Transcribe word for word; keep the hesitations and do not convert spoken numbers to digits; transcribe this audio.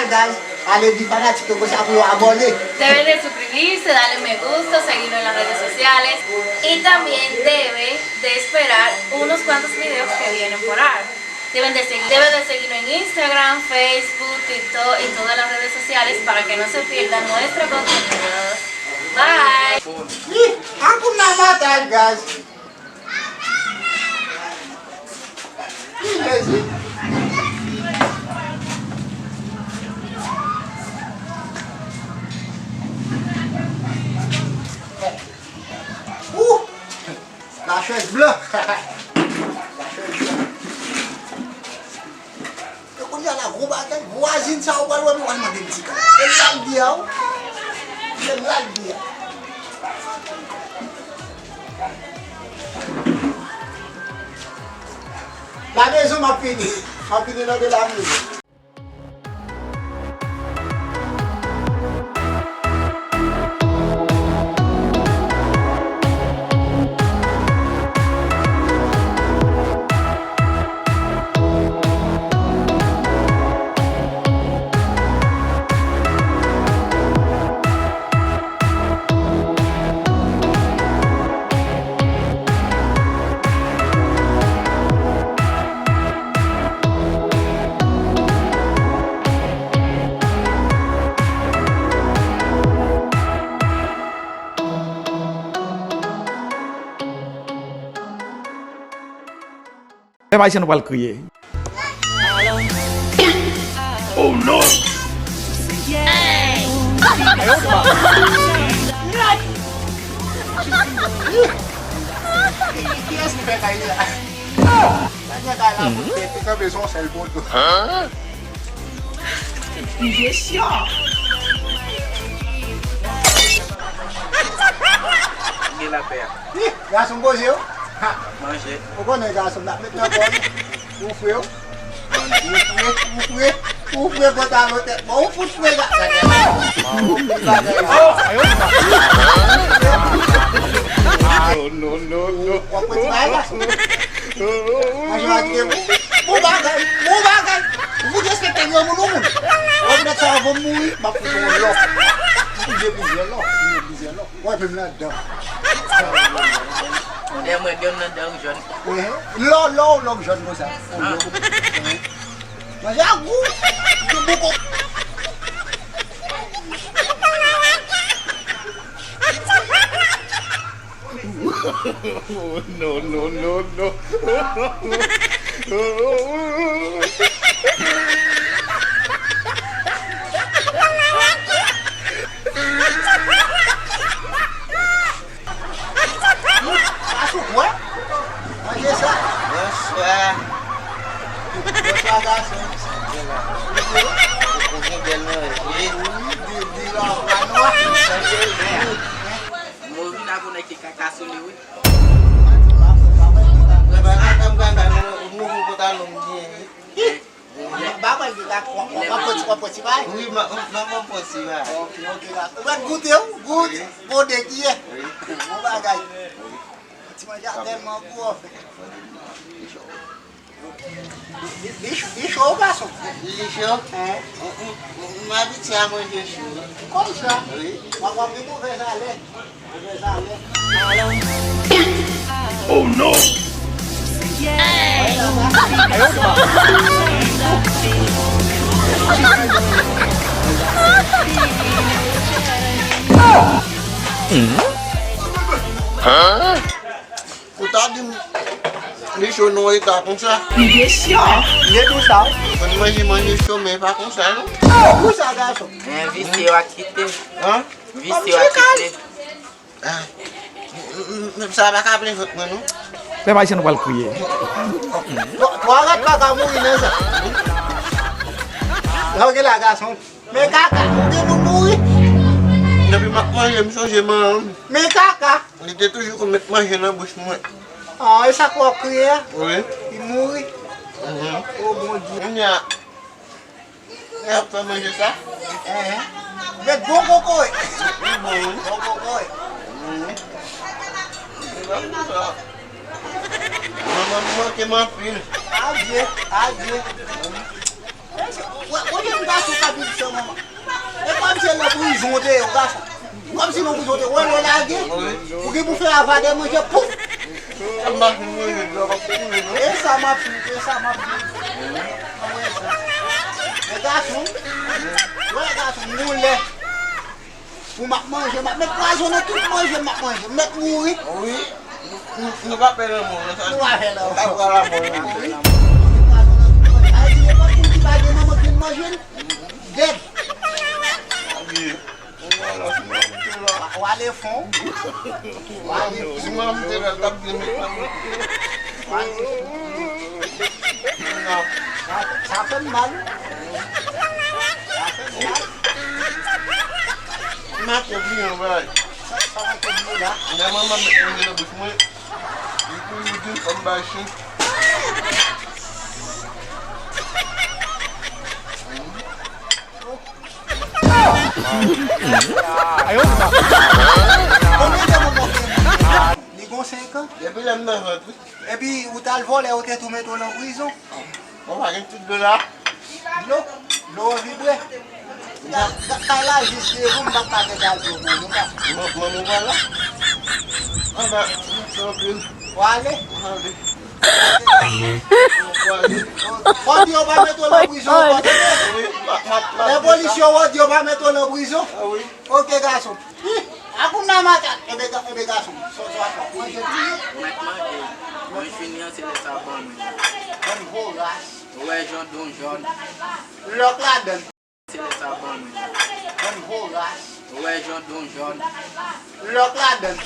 Guys, ale di fanatik yo konsa pou yo abòne. Deben de suscribirse, darle me gusta, seguirnos en las redes sociales y también deben de esperar unos cuantos videos que vienen por ahí. Deben de seguir, deben de seguirnos en Instagram, Facebook, TikTok y todas las redes sociales para que no se pierdan nuestro contenido. Bye! Ih, Hakuna Matata, guys. Ih, Jezi. Ouh! Lachèz blan. Lachèz blan. E kounye a la, gwo bagay, vwazin sa ou pral wè, pou al mande m ti kaka. Se la l di a, wi. Se la l di a. La maison, m ap fini. M ap fini nan de la maison. Pèp ayisyen nou pral kriye. Oh non! Kiyès ki fè kay la? Kay la pou te kanpe sou yon sèl poto. Jesyon. Gen lapè a. Ih, gason poze yo. Ha. Manje. Ou konnen gason n ap met nan kò nou. Ou fre, ou fre, ou fre, ou fre pantalon tèt mwen, ou fout fre gason. Non, non, non, non. W ap pran ti bagay gason. Manje w a kite pou. Bon bagay, bon bagay. Ou fout respekte granmoun, ou moun. W ap met sa avan m mouri, m ap fout yon lò. M plizyè lò, m plizyè lò. Wè, menm ladan. Lè mwen gen nan dan jòn. Lò, lò, lò jòn konsa. Manje a gou. Tout bouko. Non, non, non, non. Asou kwè? Manje sa. Bonswa. Bonswa, gason. Ou gen bèl manje. Wi, di, di la, la nwa. Sanble byen. Mwen vin abone ki kaka sou li, wi. Mwen pa ka m gade nou, nou pou pantalon m byen, wi. Ba mwen li la, w ap pran ti, w ap pran ti bay? Wi, m ap pran ti bay. Ok, ok, la. Ou mèt goute, w goute. Bon, de ki ye? Bon bagay. Ti manje a tèlman gou, anfen. Li, li, li cho, gason? Li cho? Hein? M, m, m abitye a manje cho. Konsa? Wi. W ap, w ap gen movèz alèn. Oh non! Ou ta di m li cho nan eta konsa. Li de cho. Li de tou sa. Konn manje manje cho men pa konsa non. Konsa gason. Men visye yo a kite. Hein? Visye yo a kite. Ah. M, m, m, sa pa ka plen vant mwen non. Pèp ayisyen nou pral kriye. Twa, twa rat pa ka mouri nan sa. Sa w gen la gason? Men kaka, ou gen moun mouri? Depi m ap manje, m sonje manman m. Men kaka. Li te toujou konn met manje nan bouch mwen. Ah, e sa k w ap kriye a? Wi. Li mouri? Mhm. O Bondye. Kounye a, lè y ap fè manje sa? Enhen. Met bon kokoye. Li bon, wi. Bon kokoye. Mhm. Li pa konsa. Manman m manke m anpil. Adye, adye. Wè, wè, jan gason k ap viv san manman. E kòmsi se nan prizon w te ye, gason. Kòmsi nan prizon w te ye, wè, lè w lage, ou gen pou fè avadè manje, pouf! Sa m pa fin manje, dlo p ap koule, non. E sa m ap viv, e sa m ap viv. Wè sa. E gason, wè, gason, m gon lè. Pou m ap manje, m ap met pwazon nan tout manje m ap manje. M mèt mouri. Wi. Nou, nou, nou pa pè lanmò, non, sa. Nou pa pè lanmò. Nou pa pran lanmò, non. Wi. Sa vle di nenpòt moun ki pa gen manman k vin manje l, dèd. Pa bliye. Ou wè la, si manman m te la. W ale fon. W ale fon. Si manman m te la, l t ap byen met lanmò. W ale fon. Sa, sa fè m mal. Sa fè m mal. M ap bliye yon bagay. Sa, sa manke bliye la. Lè manman m met manje nan bouch mwen, li tou li di fò m bay chen. Konbyen tan manman w gen? Li gon senk an. Depi lè m nan vant, wi. Epi ou t al vòlè, yo te tou mete w nan prizon. Bon, pa gen ti dlo la. Dlo? Dlo an vibre. Ga-, ga-, kay la jis devan, m p ap ka tèt al dlo pou nou pa. Manman w pa la. Anba, mèsi anpil. W ale? W ale. W ale. Fò di yo pa mete w nan prizon ankò, tande? Wi, m ap, m ap, m ap. Lè polis yo wè w, di yo pa mete w nan prizon. A wi. Oke, gason. Hi! Akounna matant! Ebe, ga-, ebe, gason. Sa, sa w ap fè? Manje tou ye? Mwen manje. Mwen fini an, se lè sa ban mwen. Bann voras. Ou wè jan don jòn. Lòk ladann. Se lè sa ban mwen. Bann voras. Ou wè jan don jòn. Lòk ladann.